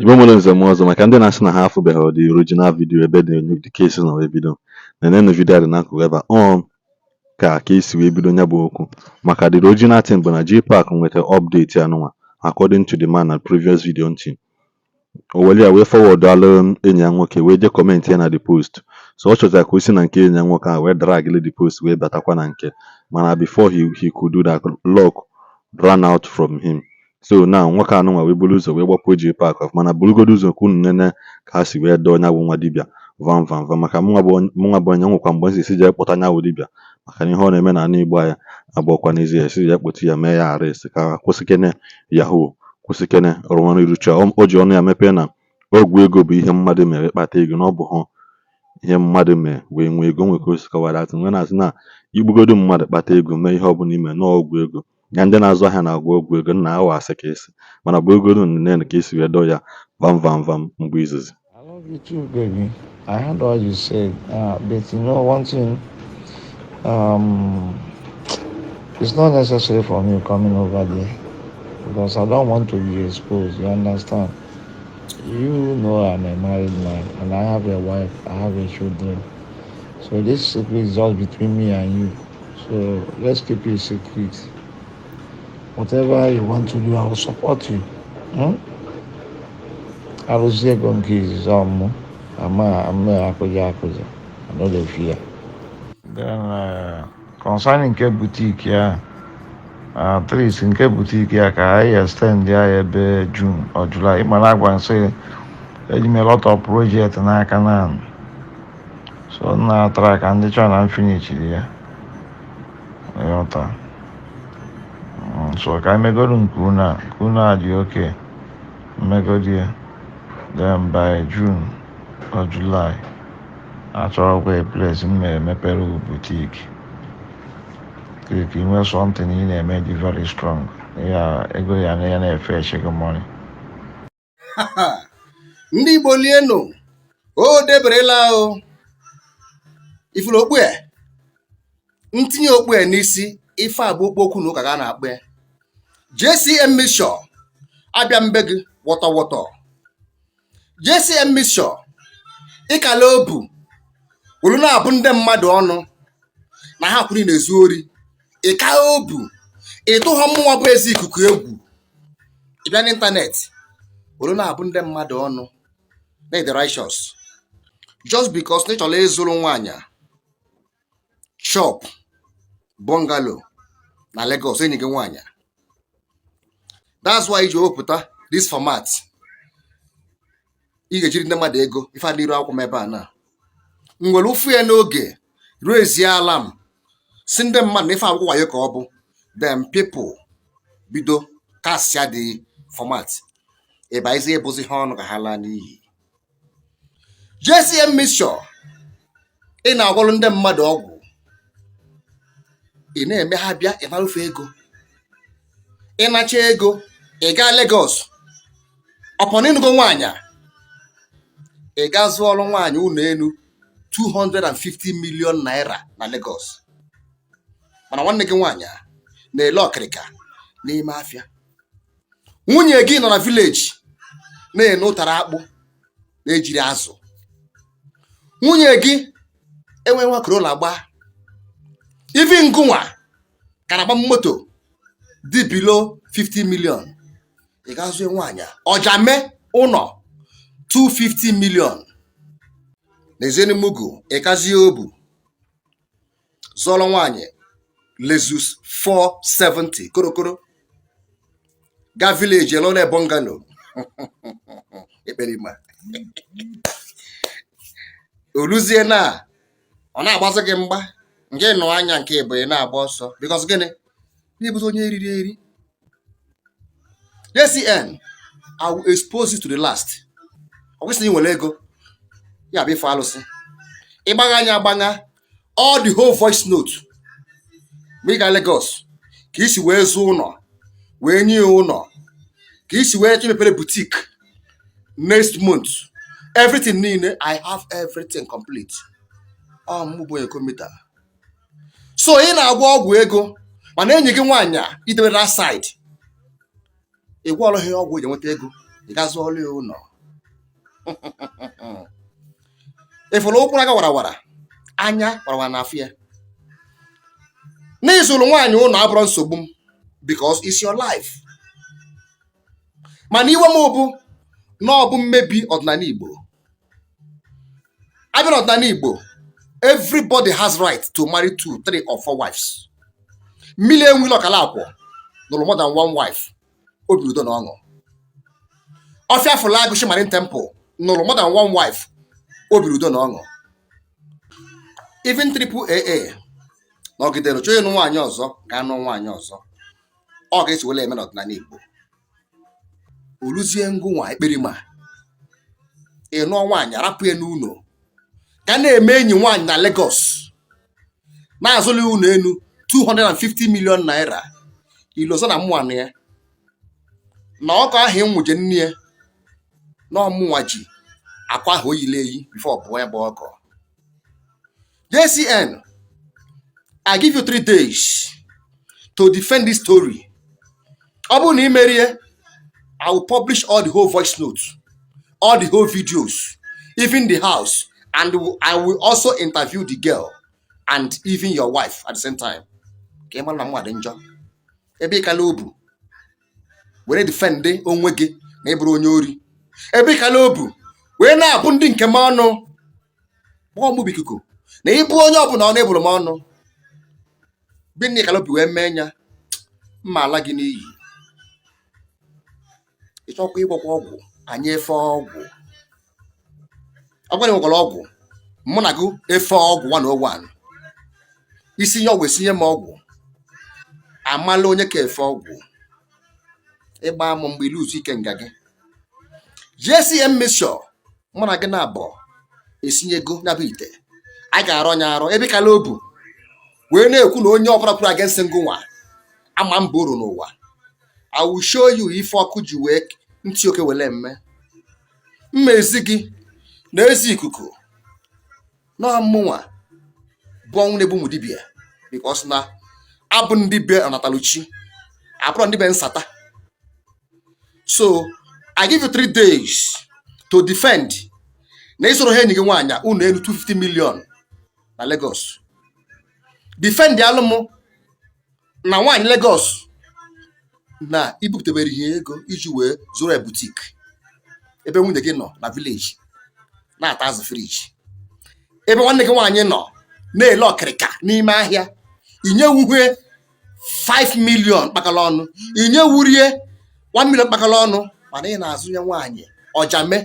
Igbo mụrụ nze m ọzọ, maka ndị na-asị na ha afụbeghị the original video ebe the case nọ wee bido, nenenu video a dị n'akụkụ ebe a. Ọ ka esi wee bido ya bụ okwu, maka the original thing bụ na JPAC nweta update ya nụnwa. According to the man na previous video ntị o were ya wee forward alụ enyi ya nwoke, wee jee comment ya na the post. So ọ chọzara ka o si na nke enyi ya nwoke ahụ wee drag the post wee batakwa na nke, mana before he could do that, luck ran out from him. So now nwoke anụnwa wee buru ụzọ wee gbapuo JPAC ọfụma, mana burugodo ụzọ ka unu nene ka ha si wee dọọ ya bụ nwa dibịa vam vam vam, maka mụnwa bụ onye nwekwa mgbe m si jee kpọta ya bụ dibịa, maka na ihe ọ na-eme n'ala Igbo anyị abụọkwa n'ezie. Si jee kpọta ya, mee ya arrest, ka kwụsịkene yahoo, kwụsịkene ọrụ ritual. O ji ọnụ ya mepee na ọgwụ ego bụ ihe mmadụ mere kpata ego, na ọ bụ hụ ihe mmadụ mee wee nwee ego. Nwee ka o si kọwara atụ nwee na-asị na igbugodo mmadụ kpata ego, mee ihe ọbụla ime n'ọgwụ ego ya. Ndị na-azụ ahịa na-agwọ ọgwụ ego nna awa asị ka esi, mana bụ ego nne ka esi wee dọọ ya vam vam vam mgbe izizi. I love you too, baby. I heard all you said, but you know one thing, it's not necessary for me coming over there because I don't want to be exposed. You understand? You know I'm a married man and I have a wife, I have a children. So this secret is just between me and you. So let's keep it secret. Whatever you want to do, I will support you. Arụzie ego nke izizi ọmụ ama ama akụja akụja. I no dey fear. Then concerning nke boutique ya, at least nke boutique ya ka anyị extend ya ebe June or July. Ịma na agwa nsị eji m a lot of project n'aka na so m na-atara ka ndị chọrọ na m finishiri ya, ịghọta? So ka anyị megoro nke unu a, nke unu a dị oke mmegodi ya. Then by June or July, achọrọkwa a place m na-emepere boutique ka ị nwee something ị na-eme dị very strong ya, ego ya na ya na-efe gị money. Ndị Igbo lienu o deberela o ifuru okpu a ntinye okpu a n'isi. Ife a bụ okpu okwu na ụka ka a na-akpọ ya. JCM Mission abịa mbe gị wọtọ wọtọ. JCM Mission ịkala obu wuru na-abụ ndị mmadụ ọnụ na ha kwuru na-ezu ori. Ịka obu ịtụghọ mmụọ bụ ezi ikuku egwu. Ịbịa n'ịntanetị wuru na-abụ ndị mmadụ ọnụ na the righteous, just because na ị chọrọ ịzụrụ nwaanyị shop bungalow na Lagos enyi gị nwaanyị. That's why iji wepụta this format ị ga-ejiri ndị mmadụ ego. Ife adịrụ akwụkwọ m ebe a na m nwere ụfụ ya n'oge raise alarm, si ndị mmadụ na ife akwụkwọ wayo ka ọ bụ. Then people bido kasịa the format ịbaizi ịbụzi ha ọnụ ka ha laa n'iyi. JCM Mission, ị na-agwọrọ ndị mmadụ ọgwụ, ị na-eme ha bịa ịnarufe ego, ịnacha ego, ị gaa Lagos ọpọn ịnụgo nwaanyị, ị gaa zụọrọ nwaanyị ụlọ elu 250 million naira na Lagos, mana nwanne gị nwaanyị na-ele ọkịrịka n'ime afịa. Nwunye gị nọ na village na-ene ụtara akpụ na-ejiri azụ. Nwunye gị enwe nwa Corolla gbaa ivi ngụnwa ka na-agba moto dị below 50 million. Ị ga-azụ nwaanyị ọjame ụlọ 250 million n'ezienu mugu. Ịkazie obu zụọrọ nwaanyị Lexus 470 korokoro, gaa village lụọ na bungalow. Ekperima oluzie na ọ na-agbazi gị mgba nke nụ anya nke bụ ị na-agba ọsọ, because gịnị na-ebuzi onye eriri eri. JCN, I will expose you to the last. Ọ kwesịrị inwere ego ya bụ ife alụsị ịgbagha anya agbagha. All the whole voice note mgbe ị ga Lagos ka isi wee zụọ ụlọ, wee nye ya ụlọ, ka isi wee chọ mepere boutique next month, everything niile, I have everything complete. Ọ mụ bụ onye kọmputa. So ị na-agwọ ọgwụ ego, mana enyi gị nwaanyị a idebere that side, ị gwọọrọ ha ọgwụ eji enweta ego, ị ga zụọrọ ya ụlọ. Ịfụrụ ụkwụ aga warawara, anya warawara na afụ ya. N'ịzụrụ nwaanyị ụlọ abụrụ nsogbu m, because it's your life. Mana iwe m bụ na ọ bụ mmebi ọdịnala Igbo. Abịa n'ọdịnala Igbo, everybody has right to marry two, three or four wives. Mmiri enwile ọkala akwọ nụrụ more than one wife, obi udo na ọṅụ. Ọfịa fụla agụchi Marine Temple nụrụ more than one wife, obi udo na ọṅụ. Even Triple AA nọgidere chọọ ịnụ nwaanyị ọzọ, ga-anụ nwaanyị ọzọ. Ọ ga-esi wele eme n'ọdịnala Igbo. Oluzie ngụnwa ekperima, ịnụọ nwaanyị, arapụ ya n'ụlọ, ga na-eme enyi nwaanyị na Lagos, na-azụli ụlọ elu 250 million naira. Ilozo na mụnwa na ya na ọkụ ahụ ịnwụje nne ya na ọmụnwa ji akwa ahụ oyile eyi before pụọ ya bụ ọkọ. JCN, I give you 3 days to defend this story. Ọ bụrụ na ị merie, I will publish all the whole voice notes, all the whole videos, even the house, and I will also interview the girl and even your wife at the same time, ka ị mara na mwa dị njọ. Ebe ịkala obu were defend onwe gị na ịbụrụ onye ori, ebe ịkala obu wee na-abụ ndị nke m ọnụ, kpọọ mụ bụ ikuku na ịbụ onye ọbụla ọnụ eburu m ọnụ bi na ịkala obi wee mee ya, mma ala gị n'iyi. Ịchọkwa ịgwọkwa ọgwụ, anyị efe ọgwụ. Ọ bụrụ na ị nwekwara ọgwụ, mụ na gị efe ọgwụ 101. Isi nye ọgwụ, esinye m ọgwụ, amala onye ka efe ọgwụ. Ịgba m mgbe iluzu ike nga gị. JCM Mission, mụ na gị na-abọ esinyego ya bụ ite a ga-arọ nya arọ. Ebe kala obu wee na-ekwu na onye ọbụla kwuru against ngụnwa ama mba uru n'ụwa, I will show you ife ọkụ ji wee ntị oke wele mme mma ezi gị na ezi ikuku na mụnwa bụ ọnwụ na-egbu ụmụ dibịa, because na abụ ndị be ọnataluchi abụrụ ndị be nsata. So I give you 3 days to defend na ịsoro ha enyi gị nwaanyị unu elu 250 million na Lagos. Defend alụmụ na nwaanyị Lagos na ibupụtabere ihe ego iji wee zụrụ ya boutique, ebe nwunye gị nọ na village na-ata azụ fridge, ebe nwanne gị nwaanyị nọ na-ele ọkịrịka n'ime ahịa. Inyewuhue 5 million kpakọrọ ọnụ, inyewurie 1 million kpakọrọ ọnụ, mana ị na-azụnye nwaanyị ọjame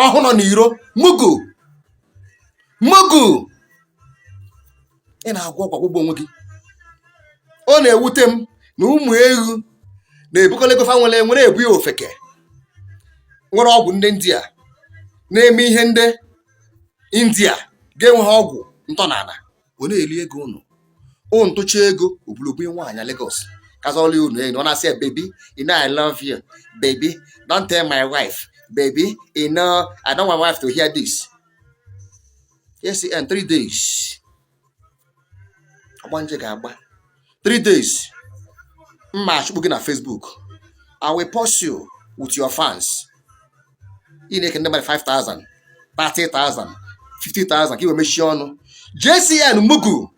ọhụụ nọ n'iro. Mugu mugu, ị na-agwọ ọgwụ ọgbụgbọ onwe gị. Ọ na-ewute m na ụmụ ewu na-ebukọla ego fa nwere nwere ebu ya ofeke, nwere ọgwụ ndị India na-eme ihe ndị India ga-enweghị ọgwụ ntọnala. Ọ na-eli ego unu, unu tụcha ego obulobu nwaanyị na Lagos kazọla unu elu. Ọ na-asị ya, "Baby, you know I love you. Baby, don't tell my wife. Baby, you know I don't want my wife to hear this." ACN, 3 days. Ọgbanje ga-agba 3 days. Mma achụkpu gị na Facebook. I will post you with your fans. Ị na-eke ndị mmadụ 5000, 30,000, 50,000 ka ị wee mechie ọnụ. JCN Mugu,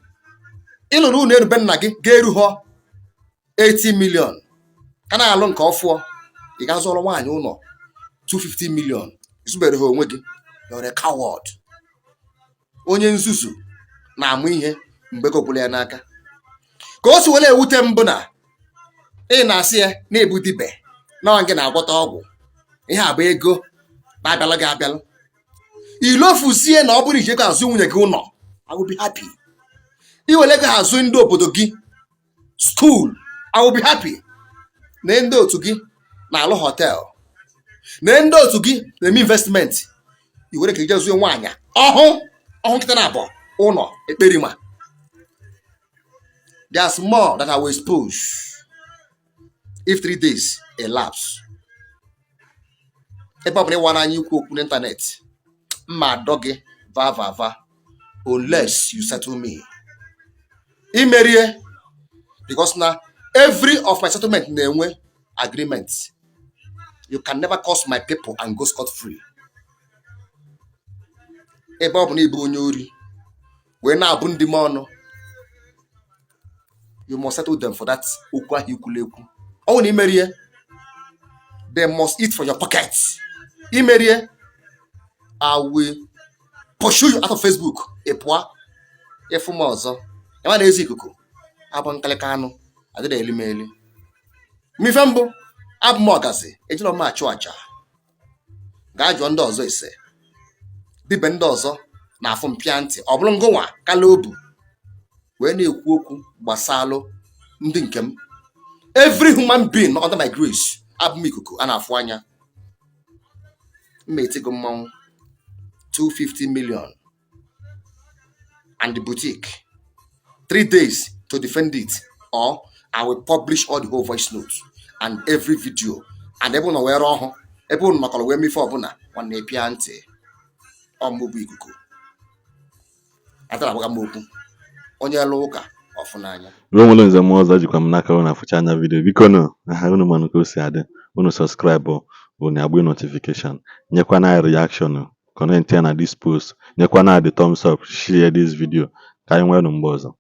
ịlụrụ ụlọ elu be nna gị ga-erughọ 80 million, ka na-alụ nke ọfụọ, ị ga zụọrọ nwaanyị ụlọ 250 million. Izubere ha onwe gị. You're a coward. Onye nzuzu na-amụ ihe mgbe ego gwụrụ ya n'aka. Ka o si were ewute mbụ na ị na-asị ya na-ebu dibe na ọ gị na-agwọta ọgwụ. Ihe a bụ ego na-abịalụ gị abịalụ. Ilofuzie na ọ bụrụ iji ego azụ nwunye gị ụlọ, I will be happy. Iwere ego azụ ndị obodo gị school, I will be happy. Na ndị otu gị na-alụ hotel, na ndị otu gị na-eme investment, iwere ka ije zụọ nwaanyị ọhụ ọhụ nkịta na abụọ ụlọ ekperima. There's more that I will expose if 3 days elapse. Ebe ọ bụla ịwa n'anya ikwu okwu n'ịntanetị, mma adọ gị va va va unless you settle me. Imerie, because na every of my settlement na-enwe agreement. You can never curse my people and go scot free. Ebe ọ bụ na ịbụ onye ori wee na-abụ ndị m ọnụ, you must settle them for that okwu ahụ ikwulu ekwu. Ọ bụ na imerie, they must eat from your pocket. Imerie, I will pursue you out of Facebook. Ị pụọ ịfụ m ọzọ, ịma na ezi ikuku abụ nkalịka anụ adịrị eli m eli. Ma ife mbụ, abụ m ọgazi ejirọ m achụ aja. Gaa jụọ ndị ọzọ ese dibe, ndị ọzọ na-afụ mpịa ntị. Ọ bụrụ ngụnwa kala obu wee na-ekwu okwu gbasalụ ndị nke m. Every human being under my grace. Abụ m ikuku a na-afụ anya. Mma etigo mmanwụ 250 million and the boutique, 3 days to defend it or I will publish all the whole voice notes and every video and ebe ụnọ wee rụọ ọhụ, ebe ụnụ nọkọrọ wee mefe ọbụla. Nwanne, pịa ntị. Ọmụ bụ ikuku atara agbaga m okwu onye lụ ụka ọfụnanya. Ruo nwere nze mmụọ ọzọ jikwa m n'aka unu afụcha anya video. Biko nụ aha unu manụ ka o si adị. Unu subscribe, unu agba notification, nyekwana anyị reaction, comment ya na this post, nyekwana anyị the thumbs up, share this video. Ka anyị nwee nụ mgbe ọzọ.